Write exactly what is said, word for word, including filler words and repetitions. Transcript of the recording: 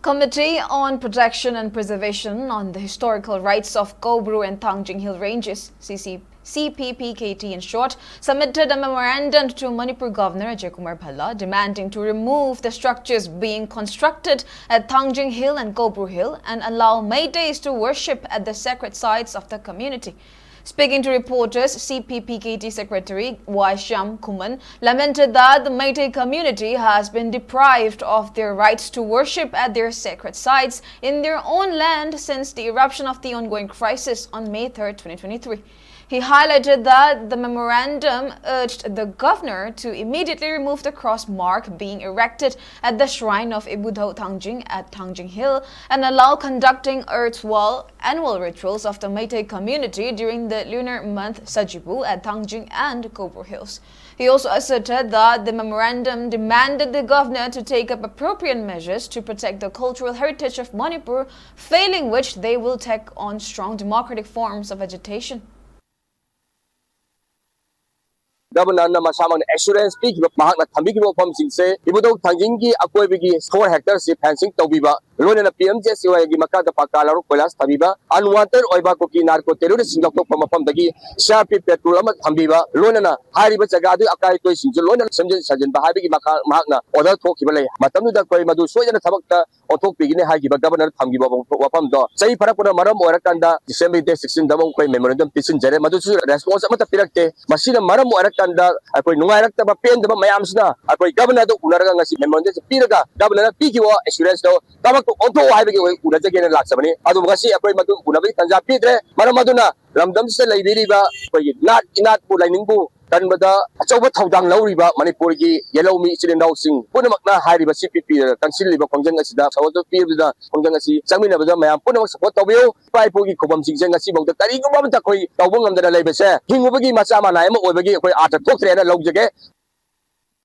Committee on Protection and Preservation on the Historical Rights of Koubru and Thangjing Hill Ranges, C C, C P P K T in short, submitted a memorandum to Manipur Governor Ajay Kumar Bhalla demanding to remove the structures being constructed at Thangjing Hill and Koubru Hill and allow Meiteis to worship at the sacred sites of the community. Speaking to reporters, C P P K T Secretary Y Shyam Khuman lamented that the Meitei community has been deprived of their rights to worship at their sacred sites in their own land since the eruption of the ongoing crisis on May third, twenty twenty-three. He highlighted that the memorandum urged the governor to immediately remove the cross mark being erected at the shrine of Ibudhou Thangjing at Thangjing Hill and allow conducting earth wall annual rituals of the Meitei community during the lunar month Sajibu at Thangjing and Koubru Hills. He also asserted that the memorandum demanded the governor to take up appropriate measures to protect the cultural heritage of Manipur, failing which they will take on strong democratic forms of agitation. Governorꯅ ꯃꯁꯥꯃꯛꯅ assurance ꯄꯤꯈꯤꯕ, ꯃꯍꯥꯛꯅ ꯊꯝꯕꯤꯈꯤꯕ ꯋꯥꯐꯝꯁꯤꯡꯁꯦ ꯏꯕꯨꯙꯧ ꯊꯥꯡꯖꯤꯡꯒꯤ ꯑꯀꯣꯏꯕꯒꯤ four hectare ꯁꯤ fencing ꯇꯧꯕꯤꯕ, ꯂꯣꯏꯅꯅ P M G S Y ꯒꯤ ꯃꯈꯥꯗ ꯄꯥꯀꯥ ꯂꯧꯔ ꯀꯣꯏꯂꯥꯁ ꯊꯝꯕꯤꯕ, unwanted ꯑꯣꯏꯕ ꯀꯨꯀꯤ narco terrorist ꯁꯤꯡ ꯂꯧꯊꯣꯛꯄ ꯃꯐꯝꯗꯒꯤ C R P F patrol ꯑꯃ ꯊꯝꯕꯤꯕ, ꯂꯣꯏꯅꯅ ꯍꯥꯏꯔꯤꯕ ꯖꯒꯥꯗꯨꯒꯤ ꯑꯀꯥꯏ ꯑꯇꯣꯏꯁꯤꯡꯁꯨ ꯂꯣꯏꯅ ꯁꯦꯝꯖꯤꯟ ꯁꯥꯖꯤꯟꯕ ꯍꯥꯏꯕꯒꯤ ꯃꯈꯥ ꯃꯍꯥꯛꯅ order ꯊꯣꯛꯈꯤꯕ ꯂꯩ꯫ ꯃꯇꯝꯗꯨꯗ ꯑꯩꯈꯣꯏ ꯃꯗꯨ ꯁꯣꯏꯗꯅ ꯊꯕꯛꯇ ꯑꯣꯟꯊꯣꯛꯄꯤꯒꯅꯤ ꯍꯥꯏꯈꯤꯕ ꯒꯕꯔꯅꯔ ꯊꯝꯈꯤꯕ ꯋꯥꯐꯝꯗꯣ ꯆꯍꯤ ꯐꯥꯔꯛꯄꯅ ꯃꯔꯝ ꯑꯣꯏꯔꯀꯥꯟꯗ December date sixteen ꯗ ꯑꯃꯨꯛ ꯑꯩꯈꯣꯏ memorandum ꯄꯤꯁꯤꯟꯖꯔꯦ꯫ ꯃꯗꯨꯁꯨ response ꯑꯃꯠꯇ ꯄꯤꯔꯛꯇꯦ꯫ ꯃꯁꯤꯅ ꯃꯔꯝ ꯑꯣꯏꯔꯀꯥꯟꯗ ꯑꯩꯈꯣꯏ ꯅꯨꯡꯉꯥꯏꯔꯛꯇꯕ, ꯄꯦꯟꯗꯕ ꯃꯌꯥꯝꯁꯤꯅ ꯑꯩꯈꯣꯏ ꯒꯕꯔꯅꯔꯗ ꯎꯅꯔꯒ ꯉꯁꯤ memorandum ꯄꯤꯔꯒ ꯒꯕꯔꯅꯔꯅ ꯄꯤꯈꯤꯕ assurance ꯗꯣ ꯊꯕꯛꯇꯣ ꯑꯣꯟꯊꯣꯛꯑꯣ ꯍꯥꯏꯕꯒꯤ ꯑꯩꯈꯣꯏ ꯎꯅꯖꯒꯦꯅ ꯂꯥꯛꯆꯕꯅꯤ꯫ ꯑꯗꯨꯕꯨ ꯉꯁꯤ ꯑꯩꯈꯣꯏ ꯃꯗꯨ ꯎꯅꯕꯒꯤ ꯇꯥꯟꯖꯥ ꯄꯤꯗ꯭ꯔꯦ꯫ ꯃꯔꯝ ꯑꯗꯨꯅ ꯂꯝꯗꯝꯁꯤꯗ ꯂꯩꯕꯤꯔꯤꯕ ꯑꯩꯈꯣꯏꯒꯤ ꯅꯥꯠ ꯏꯅꯥꯠꯄꯨ ꯂꯥꯏꯅꯤꯡꯕꯨ ꯀꯟꯕꯗ ꯑꯆꯧꯕ ꯊꯧꯗꯥꯡ ꯂꯧꯔꯤꯕ ꯃꯅꯤꯄꯨꯔꯒꯤ ꯌꯦꯜꯍꯧꯃꯤ ꯏꯆꯤꯜ ꯏꯅꯥꯎꯁꯤꯡ ꯄꯨꯝꯅꯃꯛꯅ ꯍꯥꯏꯔꯤꯕ C P P ꯀꯟꯁꯤꯜꯂꯤꯕ ꯈꯣꯡꯖꯪ ꯑꯁꯤꯗ ꯁꯧꯒꯠꯄ ꯄꯤꯕꯗ ꯈꯣꯡꯖꯪ ꯑꯁꯤ ꯆꯪꯃꯤꯟꯅꯕꯗ ꯃꯌꯥꯝ ꯄꯨꯝꯅꯃꯛ support ꯇꯧꯕꯤꯌꯨ꯫ ꯏꯄꯥ ꯏꯄꯨꯒꯤ ꯈꯨꯕꯝꯁꯤꯡꯁꯦ ꯉꯁꯤꯐꯥꯎꯗ ꯀꯔꯤꯒꯨꯝꯕ ꯑꯃꯠꯇ ꯑꯩꯈꯣꯏ ꯇꯧꯕ ꯉꯝꯗꯅ ꯂꯩꯕꯁꯦ ꯍꯤꯡꯉꯨꯕꯒꯤ ꯃꯆꯥ ꯃꯅꯥꯏ ꯑꯃ ꯑꯣꯏꯕꯒꯤ ꯑꯩꯈꯣꯏ ꯑꯥꯔꯊ ꯊꯣꯛꯇ꯭ꯔꯦꯅ ꯂꯧꯖꯒꯦ꯫